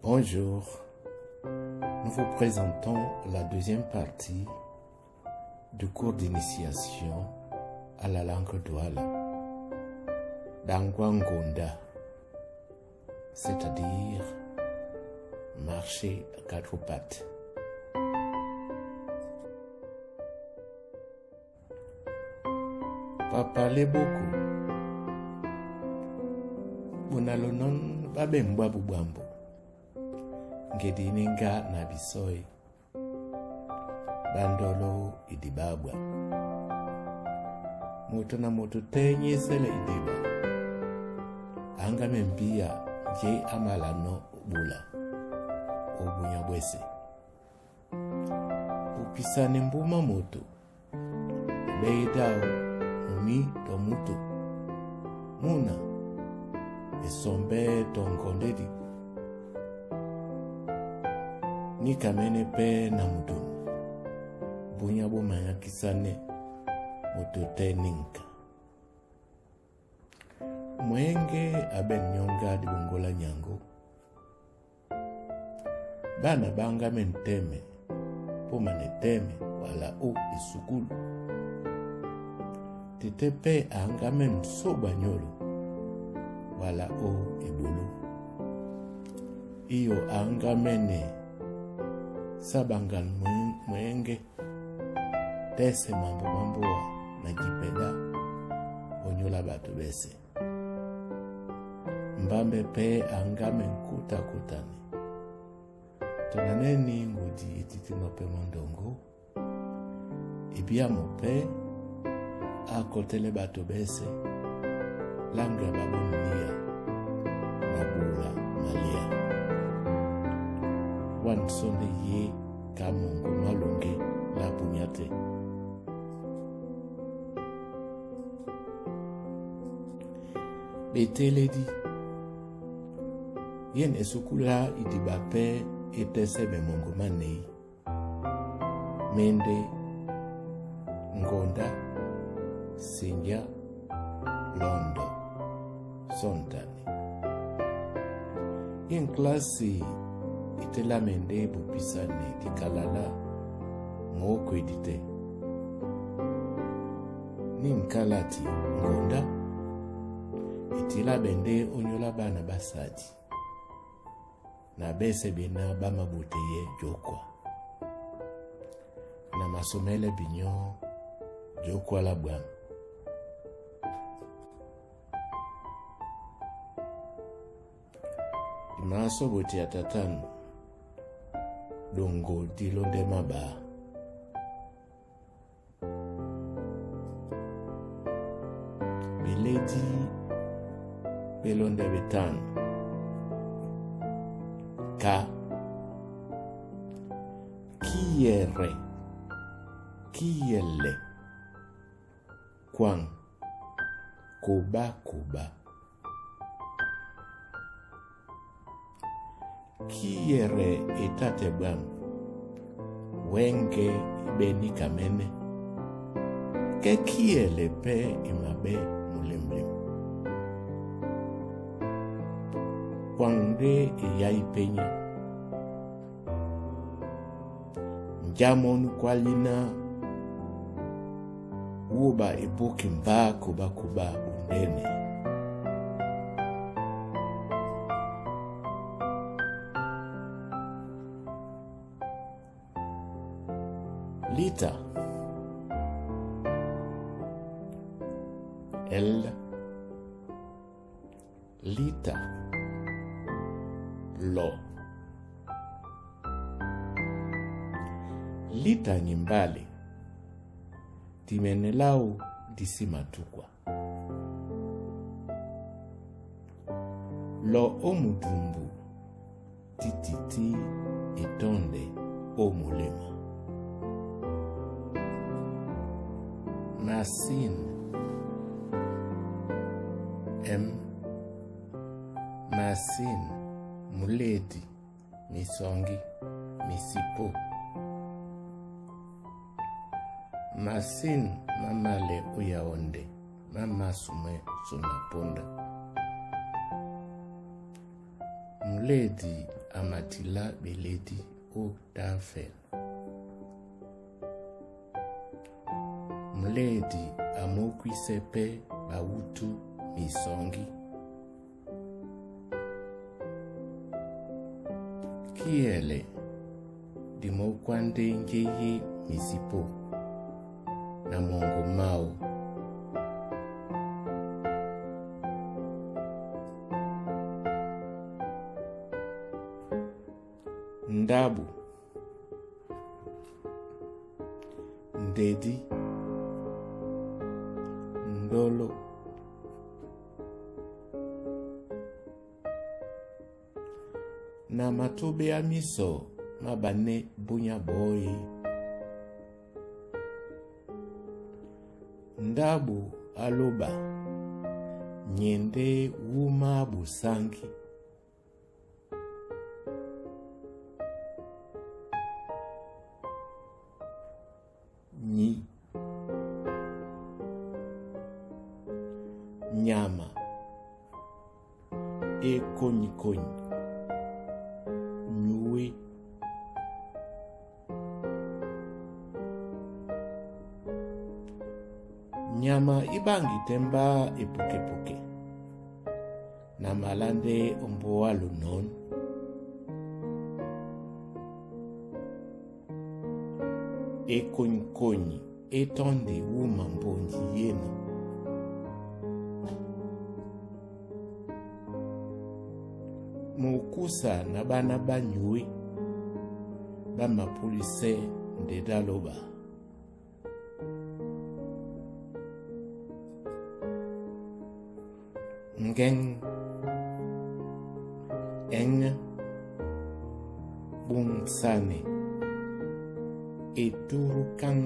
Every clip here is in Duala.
Bonjour, nous vous présentons la deuxième partie du cours d'initiation à la langue Douala, Dangwa Ngonda, c'est-à-dire marcher à quatre pattes. Papa Leboko, bonalonon babembwa bubwambo, ngedi ninga na bisoi, bandolo idibabwa. Moto na moto tenyesele idiba, anga membia nje amalano bula, obunya bwese. Upisane mbuma moto, beidao mumi to muto, muna esombe to ngondedi. Nikamene pe na mudunu, bunya bumanya kisane moto te ninka. Mwenge aben nyonga di bongola nyango. Bana banga menteme, poma neteme wala o esukulu. Tete pe anga men soba nyolo wala o ebolo. Iyo anga mene sabangal mwenge tese mambo mamboa na jipeda onyola bato bese. Mbambe pe anga menkuta kutani. Tonaneni ngudi etiti nope mondongo. Ebia mope akotele bato bese langue ya babominia na bula malia. Wansonde ye kamongo malonge la bunyate. Beteledi yen esukula idibape etese bemongo manei. Mende ngonda sinja londo sontani. Yen klasi itela mende bupisane dikalala moko edite. Ninkalati ngonda itila bende onyola bana basadi. Na bese bena bamaboteye jokwa. Na masomele binyo jokwa la bwana. Maso bote ya tatanu dongo dilonde maba. Beledi belonde betanu. Ka kiere kiele kwang koba koba. Kiere etate bam wenge ibeni kamene ke kiele pe imabe mulemlem. Kwangde eyai penya njamon kwalina wuba ebuki mba kuba kuba bundene. Lita L Lita Lo Lita nyimbali timenelau disimatukwa. Lo omudumbu tititi etonde omulema. Masin M Masin Muledi Misongi Misipo. Masin Mamale Uyaonde Mama Sume Sunaponda. Muledi a matilá ɓelédi ó táfɛl. Mulédi a mókwísɛ́ pɛ́ ɓawútú misɔŋgí. Kíɛlɛ di mókwá ndé ŋgéyé misipó na moŋgo máō. Ndáɓo, ndedí, ndɔ́lɔ́. Na matúɓéá mísɔ má banɛ́ búnyá ɓɔɔ́ e? Ndáɓo á lóɓa nyɛ ndé wúma á busáŋgí. Nyi. Nyama e kónyikónyi nyúe. Nyama í ɓáŋgi tɛ́ mbá epukepuke na malá ndé ó mbóa lunɔ̌n. Ekónyikónyi é tɔ́ndi wúma mbonji yéna. Mukúsa na ɓána ɓá nyúe ɓá mapúlisɛ́ ndé dá lóɓa. Ŋgɛŋ ɛ́ŋ ɓuŋsanɛ e túrukáŋ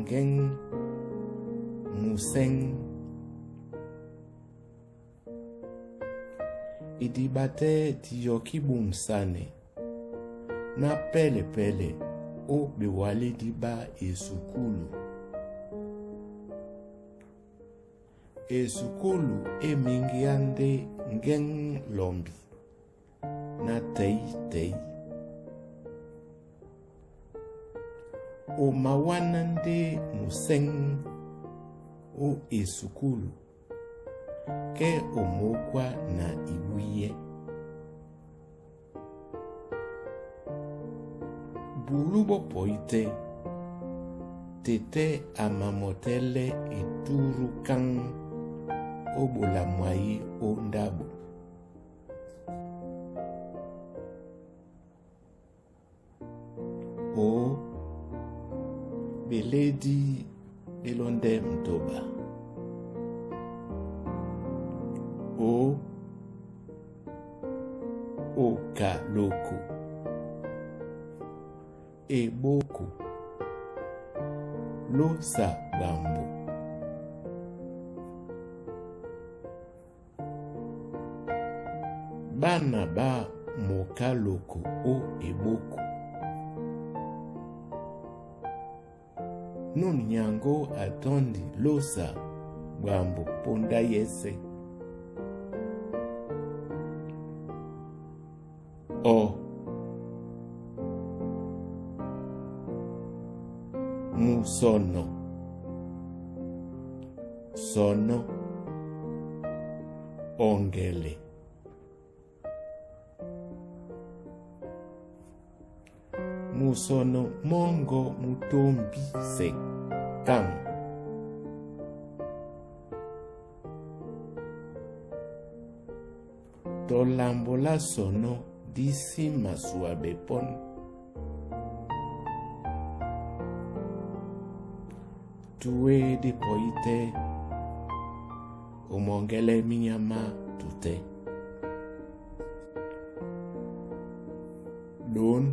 ŋgɛŋ musɛ́ŋ. Idiɓa tɛ́ di yɔkí ɓumsanɛ ná pɛ́lɛ̀pɛ́lɛ̀ ó ɓewalídi ɓá esukúlu. Esukúlu é míŋgíá ndé ŋgɛŋ lɔmbi ná tɛ̌y-tɛ̌y. O mawáná ndé musɛ́ŋ ó esukúlu kɛ́ o mǒkwá na ibwíyɛ́. Bulú ɓó pɔí tɛ́, tetɛ́ a mamɔtɛ́lɛ́ etúrukáŋ ó ɓola mwǎí ó ndáɓo. Oó, ɓelédí ɓé lóndɛ́ m̀toɓa. Oó, okaloko, ebóko, lósa ɓwambo. Ɓána ɓá moká loko ó eɓóko. Nún nyaŋgó a tɔ́ndi lósa ɓwambo póndá yɛ́sɛ̄. Ɔ! Musɔnɔ, sɔnɔ́, ɔŋgɛlɛ. Musɔnɔ mɔ́ŋgɔ mú tómbísɛ káŋ. Tɔ lambo lá sɔnɔ́ dí sí masuaɓɛ pɔ́n. Tué dí pɔí tɛ́, o mɔŋgɛlɛ́ mínyámá tutɛ́. Ɗǒn.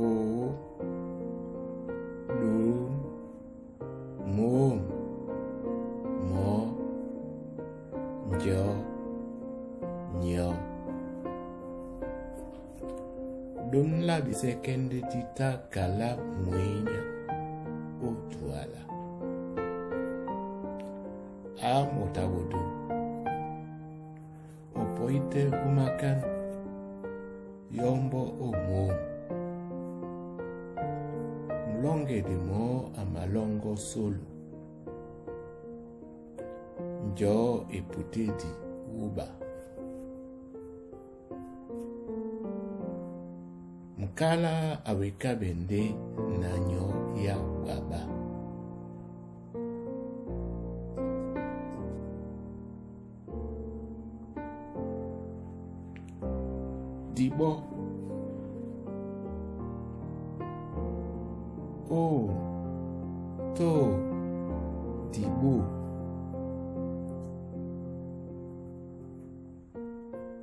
Oó, ɗoón, mǒm, mɔ̌, njɔ̌, nyɔ̌. Ɗǒn lá ɓisɛ́kɛ́ ndé dí tá kalá mwěnyá ó Duala. Á moto a ɓodo, o Pɔ́í tɛ́ ó mákán yɔ́mbɔ́ ó mǒm. Mulɔ́ŋgedi mɔɔ́ a malɔ́ŋgɔ́ sólo. Njɔ̌ e putédi wúɓa. Mukálá a wekábɛ ndé na nyɔ̌ á ɓwaɓá. Diɓɔ́, ó tó diɓó.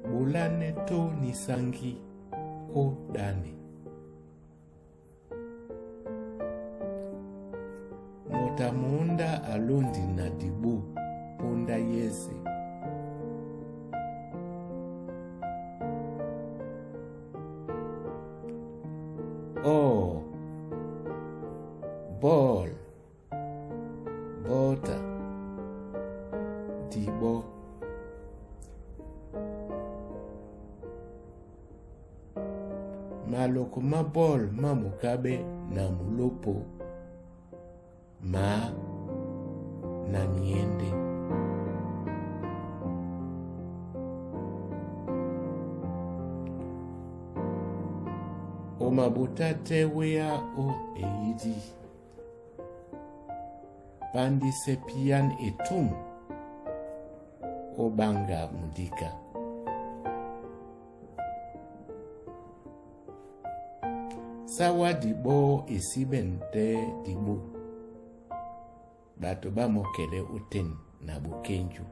Ɓolánɛ́ tó nisáŋgí ó ɗánɛ. Moto a mǔndá a lóndi na diɓó póndá yɛ́sɛ̄. Ɔ́ bɔ́l, bɔ́ta, diɓɔ́. Maloko má bɔ́l má mukáɓɛ́ na mulópo maá na myěndé. O maɓotá tɛ́ wéá ó eyídí. Pándísɛ́ píán etûm ó ɓáŋga mudíka. Sáwá diɓɔ́ e síɓɛ̂n tɛ́ diɓó, ɓato ɓá mɔ́kɛlɛ́ ótên na ɓokénju.